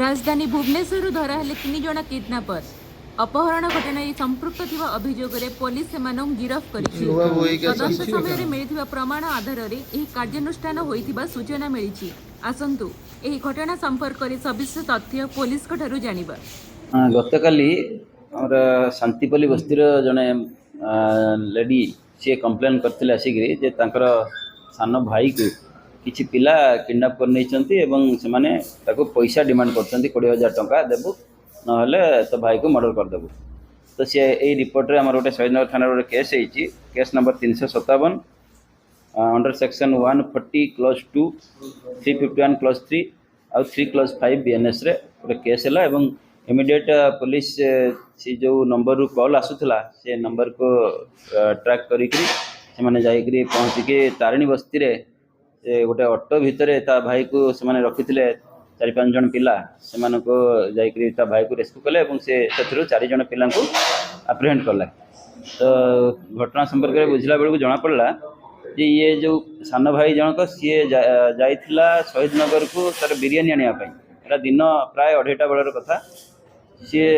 ରାଜଧାନୀ ଭୁବନେଶ୍ୱରରୁ ଧରାହେଲେ ତିନି ଜଣ କିଡନାପର। ଅପହରଣ ଘଟଣାରେ ସମ୍ପୃକ୍ତ ଥିବା ଅଭିଯୋଗରେ ପୋଲିସ ସେମାନଙ୍କୁ ଗିରଫ କରିଛି। ନୂଆ ବୋଉ ହେଇକି ତଦନ୍ତ ଆସିଛି। ସମୟରେ ମିଳିଥିବା ପ୍ରମାଣ ଆଧାରରେ ଏହି କାର୍ଯ୍ୟାନୁଷ୍ଠାନ ହୋଇଥିବା ସୂଚନା ମିଳିଛି। ଆସନ୍ତୁ, ଏହି ଘଟଣା ସମ୍ପର୍କରେ ସବିଶେଷ ତଥ୍ୟ ପୋଲିସଙ୍କ ଠାରୁ ଜାଣିବା। ହଁ, ଗତକାଲି ଆମର ଶାନ୍ତିପଲ୍ଲୀ ବସ୍ତିର ଜଣେ ଲେଡି, ସିଏ କମ୍ପ୍ଲେନ୍ କରିଥିଲେ ଆସିକିରି ଯେ ତାଙ୍କର ସାନ ଭାଇକୁ କିଛି ପିଲା କିଡ଼ନାପ୍ କରିନେଇଛନ୍ତି ଏବଂ ସେମାନେ ତାକୁ ପଇସା ଡିମାଣ୍ଡ କରୁଛନ୍ତି, 20,000 ଟଙ୍କା ଦେବୁ, ନହେଲେ ତୋ ଭାଇକୁ ମର୍ଡ଼ର କରିଦେବୁ। ତ ସିଏ ଏଇ ରିପୋର୍ଟରେ ଆମର ଗୋଟେ ଶହୀଦନଗର ଥାନାରେ ଗୋଟେ କେସ୍ ହେଇଛି, case number 357 under section 140 clause 2, 351 clause 3 ଆଉ 3 କ୍ଲଜ୍ 5 ବିଏନ୍ଏସ୍ରେ ଗୋଟେ କେସ୍ ହେଲା। ଏବଂ ଇମିଡ଼ିଏଟ୍ ପୋଲିସ ସେ ଯେଉଁ ନମ୍ବରରୁ କଲ୍ ଆସୁଥିଲା, ସେ ନମ୍ବରକୁ ଟ୍ରାକ୍ କରିକିରି ସେମାନେ ଯାଇକିରି ପହଞ୍ଚିକି ତାରିଣୀ ବସ୍ତିରେ ସେ ଗୋଟେ ଅଟୋ ଭିତରେ ତା ଭାଇକୁ ସେମାନେ ରଖିଥିଲେ ଚାରି ପାଞ୍ଚ ଜଣ ପିଲା। ସେମାନଙ୍କୁ ଯାଇକିରି ତା ଭାଇକୁ ରେସ୍କ୍ୟୁ କଲେ ଏବଂ ସେ ସେଥିରୁ ଚାରି ଜଣ ପିଲାଙ୍କୁ ଆପ୍ରିହେଣ୍ଡ କଲେ। ତ ଘଟଣା ସମ୍ପର୍କରେ ବୁଝିଲା ବେଳକୁ ଜଣାପଡ଼ିଲା ଯେ ଇଏ ଯେଉଁ ସାନ ଭାଇ ଜଣକ, ସିଏ ଯାଇଥିଲା ଶହୀଦନଗରକୁ ତାର ବିରିୟାନୀ ଆଣିବା ପାଇଁ। ଏଇଟା ଦିନ ପ୍ରାୟ 2:30ଟା ବେଳର କଥା। ସିଏ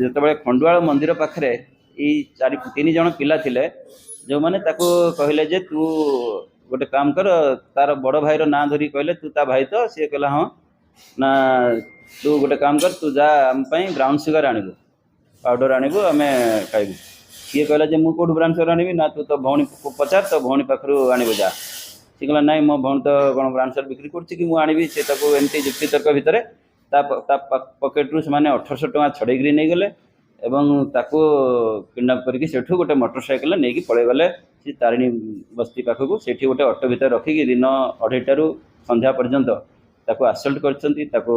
ଯେତେବେଳେ ଖଣ୍ଡୁଆଳ ମନ୍ଦିର ପାଖରେ ଏଇ ଚାରି ତିନି ଜଣ ପିଲା ଥିଲେ, ଯେଉଁମାନେ ତାକୁ କହିଲେ ଯେ ତୁ ଗୋଟେ କାମ କର। ତାର ବଡ଼ ଭାଇର ନାଁ ଧରିକି କହିଲେ, "ତୁ ତା ଭାଇ ତ?" ସିଏ କହିଲା, "ହଁ।" ନା, "ତୁ ଗୋଟେ କାମ କର, ତୁ ଯା, ଆମ ପାଇଁ ବ୍ରାଉନ୍ ସୁଗାର ଆଣିବୁ, ପାଉଡ଼ର ଆଣିବୁ, ଆମେ ଖାଇବୁ।" ସିଏ କହିଲା ଯେ ମୁଁ କେଉଁଠୁ ବ୍ରାଉନ୍ ସୁଗାର ଆଣିବି? ନା, ତୁ ତୋ ଭଉଣୀକୁ ପଚାର, ତୋ ଭଉଣୀ ପାଖରୁ ଆଣିବୁ, ଯା। ସେ କହିଲା, "ନାଇଁ, ମୋ ଭଉଣୀ ତ କ'ଣ ବ୍ରାଉନ୍ ସୁଗାର ବିକ୍ରି କରୁଛି କି ମୁଁ ଆଣିବି?" ସେ ତାକୁ ଏମିତି ଯୁକ୍ତିତର୍କ ଭିତରେ ତା ପକେଟରୁ ସେମାନେ 1800 ଟଙ୍କା ଛଡ଼େଇକିରି ନେଇଗଲେ ଏବଂ ତାକୁ କିଡ଼ନାପ୍ କରିକି ସେଠୁ ଗୋଟେ ମୋଟର ସାଇକେଲରେ ନେଇକି ପଳେଇଗଲେ ସେ ତାରିଣୀ ବସ୍ତି ପାଖକୁ। ସେଠି ଗୋଟେ ଅଟୋ ଭିତରେ ରଖିକି ଦିନ 2:30ଟାରୁ ସନ୍ଧ୍ୟା ପର୍ଯ୍ୟନ୍ତ ତାକୁ ଆସଲ୍ଟ କରିଛନ୍ତି, ତାକୁ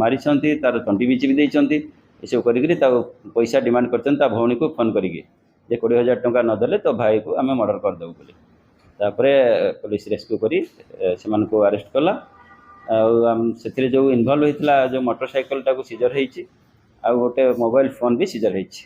ମାରିଛନ୍ତି, ତାର ତଣ୍ଟି ବି ଚିପି ଦେଇଛନ୍ତି। ଏସବୁ କରିକିରି ତାକୁ ପଇସା ଡିମାଣ୍ଡ କରିଛନ୍ତି ତା ଭଉଣୀକୁ ଫୋନ୍ କରିକି ଯେ 20,000 ଟଙ୍କା ନଦେଲେ ତୋ ଭାଇକୁ ଆମେ ମର୍ଡ଼ର କରିଦେବୁ ବୋଲି। ତାପରେ ପୋଲିସ ରେସ୍କ୍ୟୁ କରି ସେମାନଙ୍କୁ ଆରେଷ୍ଟ କଲା। ଆଉ ସେଥିରେ ଯେଉଁ ଇନଭଲ୍ଭ ହେଇଥିଲା ଯେଉଁ ମୋଟର ସାଇକେଲଟାକୁ ସିଜର ହେଇଛି ଆଉ ଗୋଟେ ମୋବାଇଲ ଫୋନ୍ ବି ସିଜର ହେଇଛି।